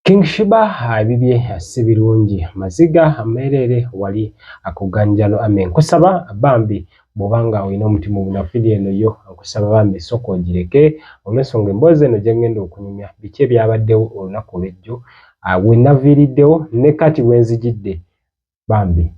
King Sheebah ebibye si birungi, maziga meereere wali ku Ganjalo Army. Nkusaba bambi bw'oba nga olina omutima omunafu vidiyo eno yo nkusaba bambi sooka ogireke olw'ensonga emboozi eno gye ngenda okunyumya biki ebyabaddewo olunaku olw'ejjo we naviiriddewo ne kati we nzijidde bambi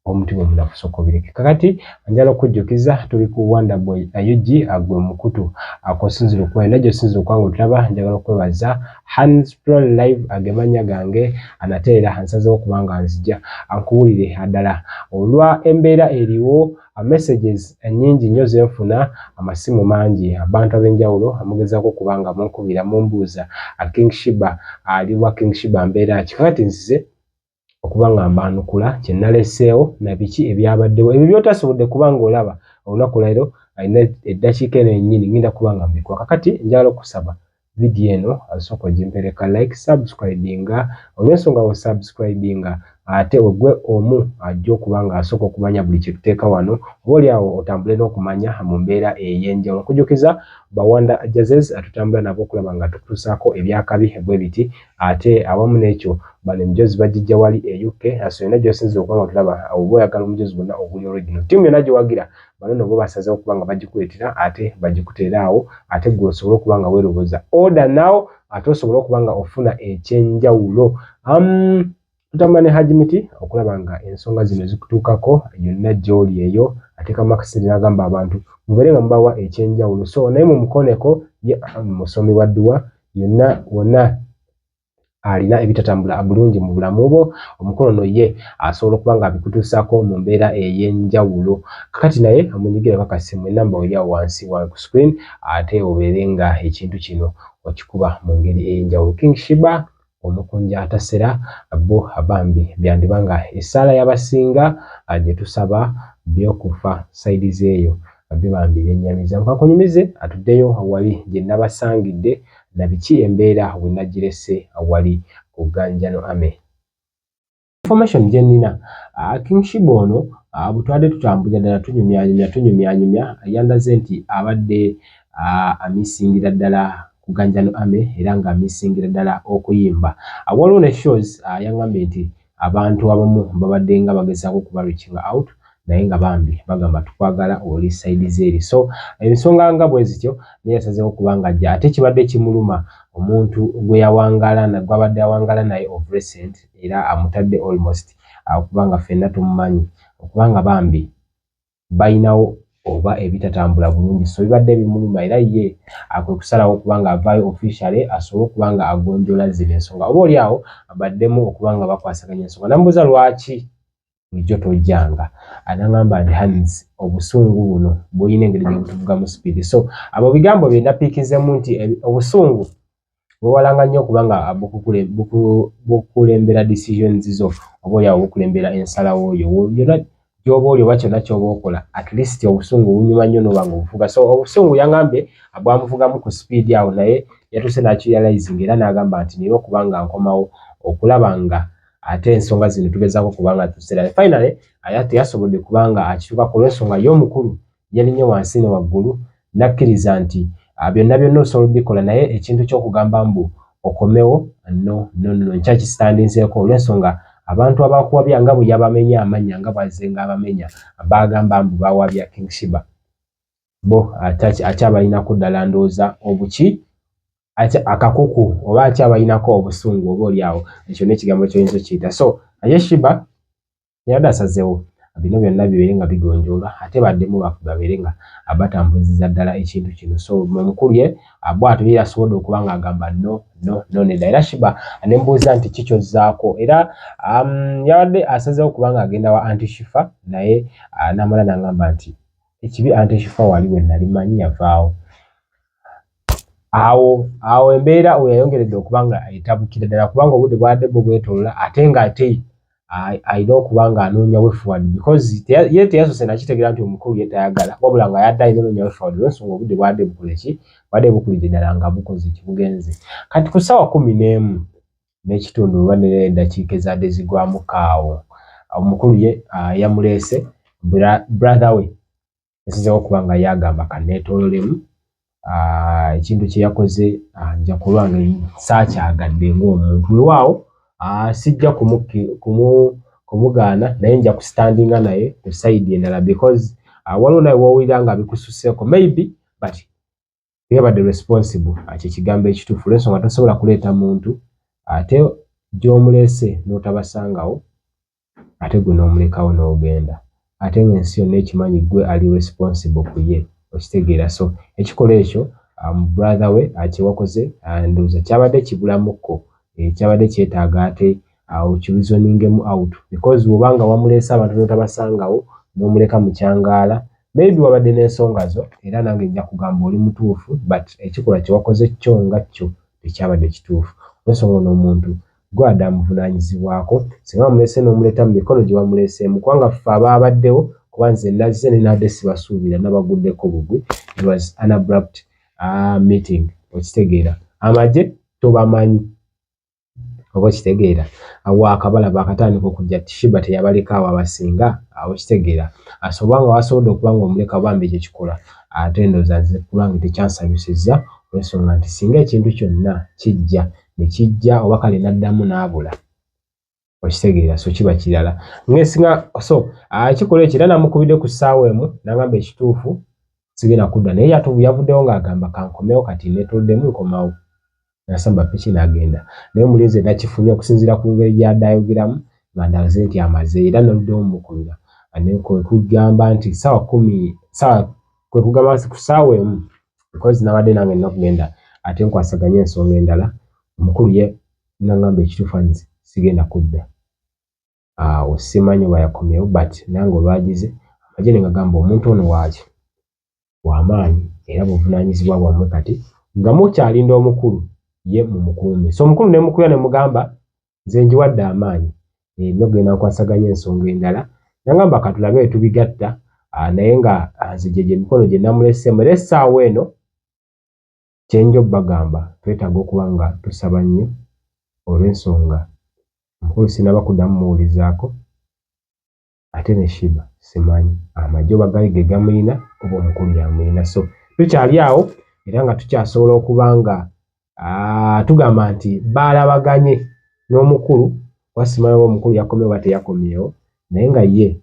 omutima omunafu soka obireke. Kakati njala okujjukiza tuli ku Wonder Boy UG gwe mukutu akosinzira okuba yonna gyosinzira okuba nga otulaba. Njagala okwebaza Hans Pro Live agemanya gange nate era nsazeewo okuba nga nzija nkuwulire ddala olwa embeera eriwo. Messages nnyingi nnyo zenfuna, amasimu mangi, abantu ab'enjawulo amugezaako okuba nga munkubira mumbuuza King Sheebah aliwa, King Sheebah mbeera ki? Kakati nzize okuba nga mbaanukula kye naleseewo na biki ebyabaddewo ebyo by'otasobodde kuba ng'olaba olunaku lwaleero alina eddakiika eno yennyini ngenda kuba nga mbikuwa. Kakati njagala okusaba vidiyo eno asooka ogimpereka like, subscribinga olw'ensonga wo subscribinga ate ogwe omu ajja okuba nga asooka okumanya buli kye tuteeka wano, oba oli awo otambule n'okumanya mu mbeera ey'enjawulo. Nkujukiza Bawanda Jazes atutambula nabo okulaba nga tukutuusaako ebyakabi bwe biti, ate awamu n'ekyo bano emijozi bagijja wali e UK. So yonna gy'osinzira okuba nga tulaba oba oyagala omujozi gwonna oguli original, ttiimu yonna gyewagira bano nno bo basazeewo okuba nga bagikuleetera ate bagikuteera awo ate gwe osobole okuba nga weeroboza. Order now ate osobole okuba nga ofuna ekyenjawulo. Tutambula ne Hajji Miti okulaba nga ensonga zino zikutuukako yonna gy'oli eyo. Ateekamu akasente n'agamba abantu mubeere nga mubawa ekyenjawulo, so naye mumukooneko ye musomi wa dduwa yonna wonna alina ebitatambula bulungi mu bulamu bwo, omukono no ye asobola okuba nga abikutuusaako mu mbeera ey'enjawulo. Kakati naye munyigireko akasimu, enamba weri awo wansi wa ku screen, ate obeere nga ekintu kino okikuba mu ngeri ey'enjawulo. King Sheebah omukunja atasera bo bambi byandiba nga essaala y'abasinga gye tusaba by'okufa sayidi z'eyo byo bambi byennyamiza. Nkakunyumize atuddeyo wali gye nabasangidde na biki embeera we nagirese wali ku Ganjano Army. Information gye nnina, King Sheebah ono bwe twabadde tutambulira ddala tunyumyanyumya tunyumyanyumya, yandaze nti abadde amisingira ddala ku Ganjano Army era ng'amisingira ddala okuyimba. Waliwo ne shows yaŋŋambye nti abantu abamu babadde nga bagezaako okuba reaching out naye nga bambi bagamba tukwagala oli sayidi zeeri. So ensonga nga bwe zityo naye yasazeewo okuba nga ajja ate kibadde kimuluma omuntu gwe yawangaala gw'abadde awangaala naye of recent era amutadde almost okuba nga ffenna tumumanyi okuba nga bambi balinawo oba ebitatambula bulungi, so bibadde bimuluma era ye kwe kusalawo okuba nga avaayo officially asobole okuba nga agonjoola zino ensonga oba oli awo baddemu okuba nga bakwasaganya ensonga. Namubuuza lwaki bulijjo tojjanga, n'aŋŋamba nti Hans obusungu buno bulina engeri gye butuvugamu sipiidi. So abo bigambo bye napiikizemu nti obusungu bwewalanga nnyo okuba nga bukulembera decisions zo oba oli awo bukulembera ensalawo yo yonna gy'oba oli oba kyonna ky'oba okola, at least obusungu bunyuma nnyo n'oba nga obufuga. So obusungu yaŋŋambye bwamuvugamu ku sipiidi awo, naye yatuuse n'akirealizing era n'agamba nti nina okuba nga nkomawo okulaba nga ate ensonga zino tugezaako okuba nga tusera. Finally teyasobodde kubanga akituukako olw'ensonga ye omukulu yalinnye wansi ne waggulu n'akkiriza nti byonna byonna osobola obikola, naye ekintu ky'okugamba mbu okomewo, no no no, nkyakisitandinzeeko olw'ensonga abantu abakuwabya nga bwe yabamenya amannya nga bw'azze ng'abamenya baagamba mbu bawabya King Sheebah, bo akyabalinako ddala ndowooza obuki akakuku oba akyabalinako obusungu oba oli awo ekyo n'ekigambo ky'oyinza okiyita. So ye Sheebah yabadde asazeewo bino byonna bibeere nga bigonjoolwa ate baddemu babeere nga batambuziza ddala ekintu kino. So omukulu ye bw'atyo ye yasobodde okuba ng'agamba no no no, nedda. Era Sheebah ne mbuuza nti ki ky'ozzaako, era yabadde asazeewo okuba ng'agenda wa Aunty Shifa, naye n'amala n'aŋŋamba nti ekibi Aunty Shifa wali we nali mmanyi yavaawo awo awo. Embeera we yayongeredde okuba nga etabukira ddala kubanga obudde bwabadde bwo bwetoolola ate ng'ate alina okuba ng'anoonya way forward because ye teyasoose nakitegeera nti omukulu ye tayagala, wabula nga yadde alina onoonya way forward olw'ensonga obudde bwabadde bukola ki, bwabadde bukulidde ddala nga bukoze ki, bugenze. Kati ku ssaawa 11:30 oba n'eddakiika ezadde zigwamuko awo, omukulu ye yamuleese brother we yasazeewo okuba nga ye agamba kanneetoololemu. Ekintu kye yakoze nja kuba nga saakyagadde ng'omuntu. Weewaawo sijja kumugaana, naye nja kustandinga naye ku side endala because waliwo nawe w'owulira nga bikususseeko maybe, but teyabadde responsible, kye kigambo ekituufu, olw'ensonga tosobola kuleeta muntu ate gy'omuleese n'otabasangawo, ate gwe n'omulekawo n'ogenda, ate ng'ensi yonna ekimanyi ggwe ali responsible ku ye, okitegeera? So ekikolwa ekyo brother we kye wakoze, ndowooza kyabadde kibulamukko, kyabadde kyetaaga ate okireasoningemu out, because bw'oba nga wamuleese abantu n'otabasangawo, n'omuleka mu kyangaala, maybe wabadde n'ensonga zo, era nange nja kugamba oli mutuufu, but ekikolwa kye wakoze kyo nga kyo tekyabadde kituufu, olw'ensonga ono omuntu gwe adde amuvunaanyizibwako. Singa wamuleese n'omuleeta mu mikono gye wamuleeseemu, kubanga ffe abaabaddewo, kuba nze nazze ne nabadde sibasuubira, nabaguddeko bugwi. It was an abrupt meeting, okitegeera? Amagye tobamanyi, oba okitegeera? Waakabalaba akatandika okujja, Sheebah teyabalekaawo abasinga, okitegeera? So obanga wasobodde okuba nga omuleka, bambi ekyo kikola, ate ndowooza nze kulwange tekyansanyusizza, olw'ensonga nti singa ekintu kyonna kijja ne kijja oba kale n'addamu n'abula, okitegeera? So kiba kirala ngesinga. So ekikolwa ekyo, era namukubidde ku ssaawa 1 n'agamba ekituufu sigenda kudda, naye yavuddewo ng'agamba kankomewo kati neetooloddemu nkomawo, nasamba piki n'agenda. Naye omulinzi nakifunye okusinziira ku ngeri gy'adde ayogeramu nga ndaze nti amaze, era naluddewo mukubira kwe kugamba nti ssaawa 10, ssaawa kwe kugamba ku ssaawa 1, because nabadde nange nina okugenda ate nkwasaganye ensonga endala. Omukulu ye nagamba ekituufu nze sigenda kudda awo, simanyi oba yakomyewo, but nange olwagize amagye ne ngagamba omuntu ono waaki w'amaanyi, era buvunaanyizibwa bwammwe kati nga mukyalinda omukulu ye mumukuume. So omukulu ne mukubira ne mugamba nze njiwadde amaanyi, nina okugenda nkwasaganya ensonga endala. Nagamba katulabe tubigatta, naye nga nze gye emikono gye namuleseemu. Era essaawa eno kyenja obbagamba, twetaaga okuba nga tusaba nnyo, olw'ensonga omukulu sinnaba kuddamu muwulizaako, ate ne Sheebah simanyi amagye oba gali ge gamuyina oba omukulu y'amuyina. So tukyali awo, era nga tukyasobola okuba nga tugamba nti baalabaganye n'omukulu, kuba simanyi oba omukulu yakomyewo oba teyakomyewo, naye nga ye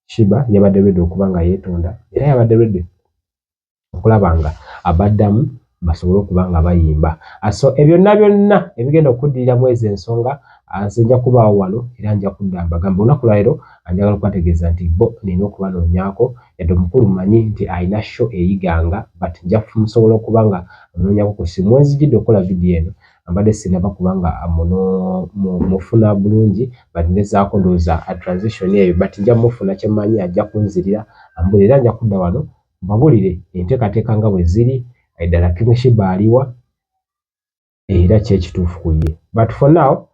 Sheebah yabadde ready okuba nga yeetonda, era yabadde ready okulaba nga abaddamu basobole okuba nga bayimba. So ebyonna byonna ebigenda okuddirira mu ezo ensonga, nze nja kubaawo wano era nja kudda mbagamba. Olunaku lwaleero njagala okubategeeza nti bo nina okubanoonyaako, yadde omukulu mmanyi nti alina show eyiganga, but nja musobola okuba nga munoonyako ku ssimu. Wenzijidde okukola vidiyo eno mbadde sinnaba kuba nga mufuna bulungi, but ngezaako ndowooza transition eyo, but nja mufuna, kyemmanyi ajja kunzirira ambulire, era nja kudda wano mbabulire enteekateeka nga bwe ziri eddala, King Sheebah aliwa era ki ekituufu ku ye. But for now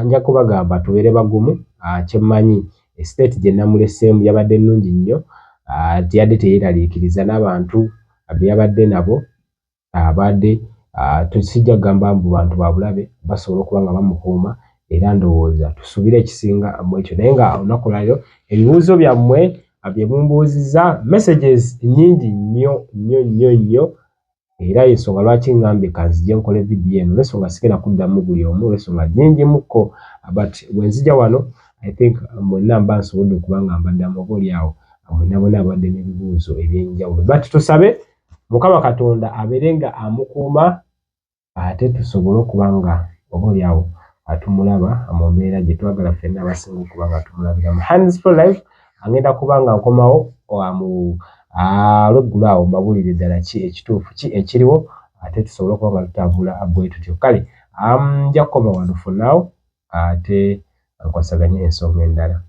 nja kubagamba tubeere bagumu. Kyemmanyi state gye namuleseemu yabadde nnungi nnyo, teyadde teyeeraliikiriza n'abantu be yabadde nabo abadde sijja kugamba mbu bantu ba bulabe, basobola okuba nga bamukuuma, era ndowooza tusuubire ekisinga mu ekyo. Naye nga olunaku olwaleero ebibuuzo byammwe bye mumbuuzizza, messages nnyingi nnyo nnyo nnyo nnyo, era ensonga lwaki ŋŋambye kanzije nkole vidiyo eno, olw'ensonga sigenda kuddamu buli omu olw'ensonga nnyingi mukko, but bwe nzija wano I think mwenna mba nsobodde okuba nga mbaddamu, oba oli awo mwenna mwena abadde n'ebibuuzo ebyenjawulo. But tusabe Mukama Katonda abeere nga amukuuma, ate tusobole okuba nga oba oli awo tumulaba mu mbeera gye twagala ffenna abasinga okuba nga tumulabiramu. Hands for Life, agenda kuba nga nkomawo mu olweggulo awo mbabuulire ddala ki ekituufu, ki ekiriwo, ate tusobole okuba nga tutambula bwe tutyo. Kale nja kukoma wano for now, ate nkwasaganye ensonga endala.